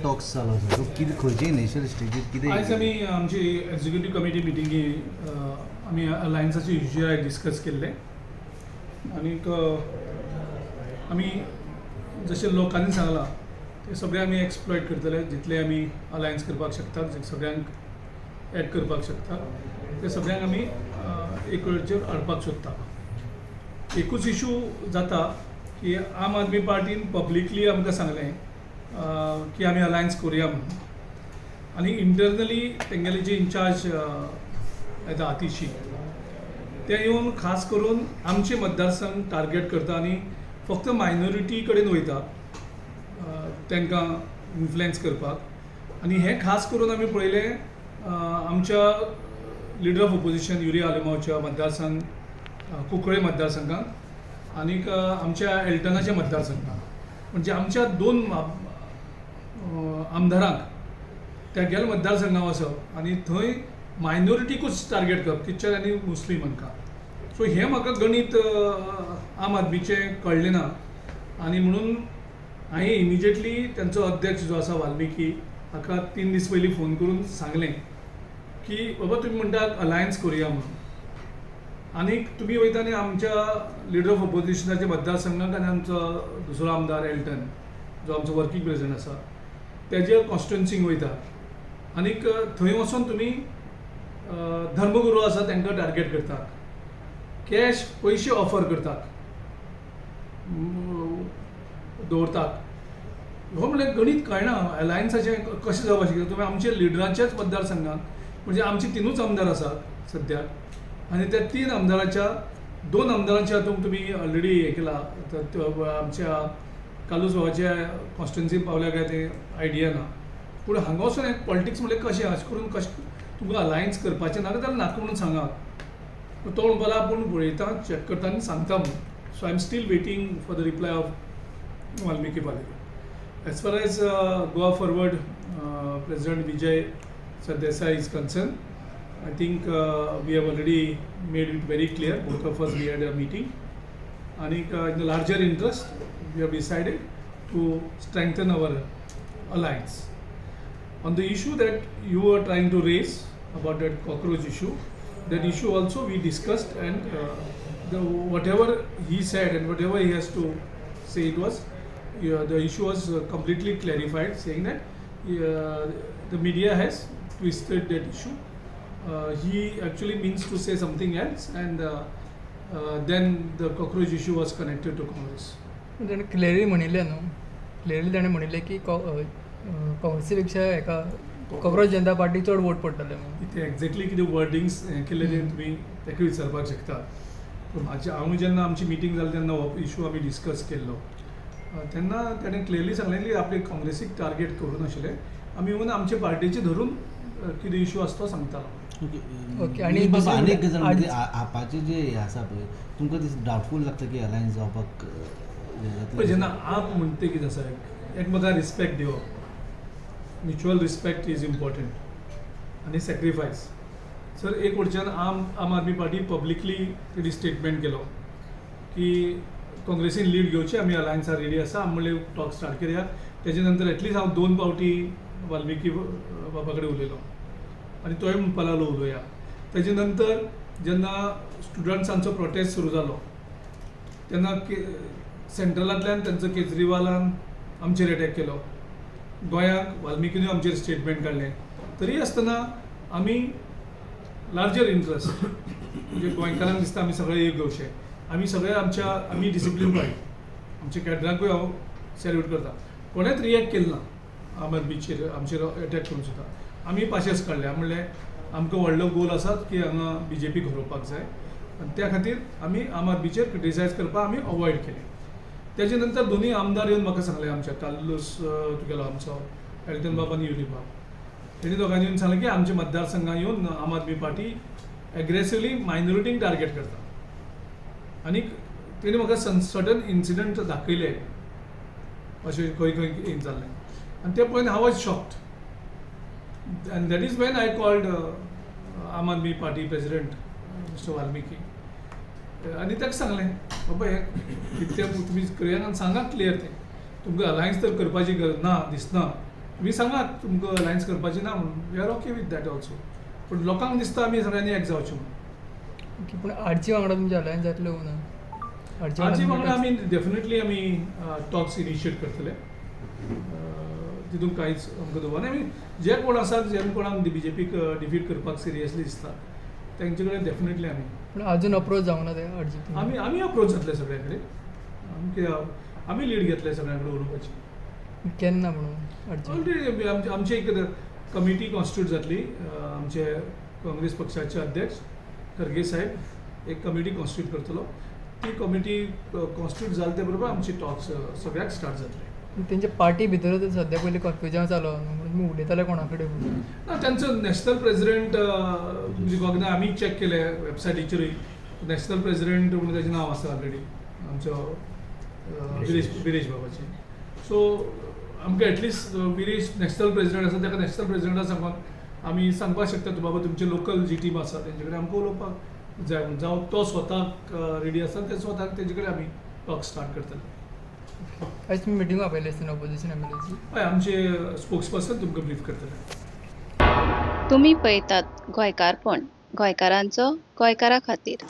Tox चालू आसा? So कितें, खंयचे इनिशियल स्टेजीर कितें? आयज आमी आमची एक्झिक्युटीव कमिटी मिटिंगी आमी अलायन्साचे इश्यू आयज डिस्कस केल्ले आनीक आमी जशें लोकांनी सांगलां ते सगळे आमी एक्सप्लॉयट करतले. जितले आमी अलायन्स करपाक शकता, सगळ्यांक एड करपाक शकता, ते सगळ्यांक आमी एक वेळचेर हाडपाक सोदता. एकूच इशू जाता की आम आदमी पार्टीन पब्लिकली आमकां सांगलें की आमी अलायन्स करुया म्हणून आनी इंटरनली तेंगेले जे इन्चार्ज येता आतिशी, ते येवन खास करून आमचे मतदारसंघ टार्गेट करता आनी फक्त मायनॉरिटी कडेन वयता तांकां इन्फ्लुएन्स करपाक. आनी हें खास करून आमी पळयलें आमच्या लिडर ऑफ ओपोजिशन युरी आलेमावच्या मतदारसंघ, कुंकळे मतदारसंघात आनीक आमच्या एल्टनाच्या मतदारसंघात. म्हणजे आमच्या दोन आमदारांक तेगेल्या मतदारसंघात वचप आनी थंय मायनॉरिटीकूच टार्गेट करप, क्रिश्चन आनी मुस्लीम हांकां. सो हें म्हाका गणीत आम आदमीचें कळ्ळें ना आनी म्हणून हांवें इमिजिएटली तेंचो अध्यक्ष जो आसा वाल्मिकी हाका 3 दीस पयलीं फोन करून सांगलें की बाबा, तुमी म्हणटात अलायन्स करुया म्हणून आनीक तुमी वयता आनी आमच्या लिडर ऑफ ओपोजिशनाच्या मतदारसंघाक आनी आमचो दुसरो आमदार एल्टन जो आमचो वर्किंग प्रेसिडेंट आसा तेज्या कॉन्स्टिट्युन्सीक वयता आनीक थंय वचोन तुमी धर्मगुरू आसा तांकां टार्गेट करतात, कॅश पयशे ऑफर करतात, दवरतात. हो म्हणल्यार गणीत कळना अलायन्साचें कशें जावपाक शकता. तुमी आमच्या लिडरांच्याच मतदारसंघात, म्हणजे आमचे तिनूच आमदार आसात सद्याक आनी त्या तीन आमदाराच्या दोन आमदारांच्या हातूंत तुमी ऑलरेडी हें केला. तर आमच्या कार्लूस बाबाच्या कॉन्स्टिट्युन्सीन पावल्या काय तें आयडिया ना. पूण हांगा वचून एक पॉलिटिक्स म्हणल्यार कशें, अशें करून कशें तुमकां अलायन्स करपाचें नाका जाल्यार नाका म्हणून सांगात. तो म्हणपाक लागलो आपूण पळयता, चॅक करता आनी सांगता म्हणून. So I am still waiting for the reply of Valmiki Palikar. As far as Goa Forward President Vijay Sardesai is concerned, I think we have already made it very clear. Both of us, we had a meeting. And in the larger interest, we have decided to strengthen our alliance. On the issue that you are trying to raise about that cockroach issue, that issue also we discussed and whatever he said and whatever he has to say, it was yeah, the issue was completely clarified, saying that the media has twisted that issue. He actually means to say something else, and then the cockroach issue was connected to Congress. ताणें clearly म्हणिल्लें न्हू, clearly ताणें म्हणिल्लें की काँग्रेसी पेक्षा हेका cockroach जनता party चड वोट पडटले म्हणून. इथे एक्झॅक्टली कितें वर्डिंग्स हें केल्ले ते तुमी ताका विचारपाक शकता. पूण म्हाजे हांव जेन्ना आमची मिटींग जाली तेन्ना हो इशू आमी डिस्कस केल्लो, तेन्ना ताणें क्लियरली सांगलें की आपले काँग्रेसीक टार्गेट करूं नाशिल्लें आमी, इवन आमचे पार्टीचे धरून कितें इशू आसा तो सांगतालो. ओके. ओके, आणि बाबा दुसरें आनी एक गजाल म्हणजे आपाचे जे हे आसा पळय, तुमकां डावटफूल लागता की अलायन्स जावपाक हें जातलें? पळय, जेन्ना आप म्हणटा कितें आसा, एकमेकाक रिस्पेक्ट दिवप, mutual respect is important आनी सॅक्रिफायस. सर, एक वटच्यान आम आम आदमी पार्टी पब्लिकली तेणी स्टेटमेंट केलो की काँग्रेसीन लीड घेवची, आमी अलायन्सार रेडी आसा. आमी म्हणलें टॉक स्टार्ट करया. तेजे नंतर एटलिस्ट हांव दोन पावटी वाल्मिकी बाबा कडेन उलयलो आनी तोय म्हणपाक लागलो उलोवया. तेजे नंतर जेन्ना स्टुडंट्सांचो प्रोटेस्ट सुरू जालो तेन्ना सेंट्रलांतल्यान तेंचो केजरीवालान आमचेर एटॅक केलो, गोंयांक वाल्मिकीनूय आमचेर स्टेटमेंट काडलें. तरी आसतना आमी लार्जर इंट्रस्ट, म्हणजे गोंयकारांक दिसता आमी सगळे एक घेवचे, आमी सगळे आमच्या आमी डिसिप्लीन पाळी. आमच्या कॅडरांकूय हांव सॅल्यूट करता, कोणेच रिएक्ट केलें ना आम आदमीचेर आमचेर एटॅक करून सुद्दां. आमी पाशेंस काडलें. म्हणलें आमकां व्हडलो गोल आसा की हांगा बीजेपीक हरोवपाक जाय आनी त्या खातीर आमी आम आदमीचेर क्रिटिसायज करपाक आमी अवॉयड केलें. तेजे नंतर दोनूय आमदार येवन म्हाका सांगलें, आमच्या कार्लूस तुगेलो आमचो एल्टन बाब आनी युरी बाब, तेणी दोगांनी येवन सांगलें की आमच्या मतदारसंघात येवन आम आदमी पार्टी एग्रेसिवली मायनॉरिटींक टार्गेट करता आनी तेणी म्हाका सर्टन इन्सिडंट दाखयले अशें खंय खंय जाल्लें आनी तें पळोवन हांव was shocked and that is when I called Aam Aadmi Party president Mister Valmiki आनी ताका सांगलें, बाबा, हें कितें तुमी क्लियर सांगा, क्लियर तें तुमकां अलायन्स तर करपाची गरज ना दिसना. तुमी सांगात तुमकां अलायन्स करपाची ना म्हणून, we are okay with that also. पूण लोकांक दिसता आमी सगळ्यांनी एक जावचें म्हणून. ओके, पूण आरजी वांगडा तुमचे अलायन्स जातले ना? आरजी वांगडा आमी डेफिनेटली आमी टॉक्स इनिशिएट करतले, तितून कांयच आमकां दुबाव ना. आमी जे कोण आसात, जे कोणाक बीजेपीक डिफीट करपाक सिरियसली दिसता तेंचे कडेन डेफिनेटली आमी. पूण अजून अप्रोच जावंक ना ते आरजी? आमी आमी अप्रोच जातले सगळ्या कडेन. आमकां आमी लीड घेतले सगळ्यां कडेन उलोवपाची. केन्ना म्हणून आरजी? ऑलरेडी आमची एक कमिटी कॉन्स्टिट्यूट जातली. आमचे काँग्रेस पक्षाचे अध्यक्ष खरगे साहेब एक कमिटी कॉन्स्टिट्यूट करतलो. ती कमिटी कॉन्स्टिट्यूट जाले ते बरोबर आमची टॉक्स सगळ्याक स्टार्ट जातले. तेंच्या पार्टी भितरच सद्या पयलीं कन्फ्युजन चालू आहा न्हू, म्हणून तुमी उलयताले कोणा कडेन? ना, त्यांचो नॅशनल प्रेसिडेंट रिकॉग्नाय आमी चॅक केले वेबसायटीचेरूय, नॅशनल प्रेसिडेंट म्हणून ताजें नांव आसा ऑलरेडी, आमचो विरेश, विरेश बाबाचें. सो आमकां एटलिस्ट विरेश नॅशनल प्रेसिडेंट आसा, ताका नॅशनल प्रेसिडेंटा सांगून आमी सांगपाक शकता, बाबा तुमचे लोकल जी टीम आसा तेंचे कडेन आमकां उलोवपाक जाय म्हणून. जावं तो स्वताक रेडी आसा, ते स्वताक तेजे कडेन आमी टॉक स्टार्ट करतले. आयज तुमी मिटींग आपयली आसतना ऑपोजिशन एमएलएची? हय, आमचे स्पोक्स पर्सन तुमकां ब्रीफ करतले. तुमी पळयतात गोंयकारपण, गोंयकारांचो गोंयकारा खातीर.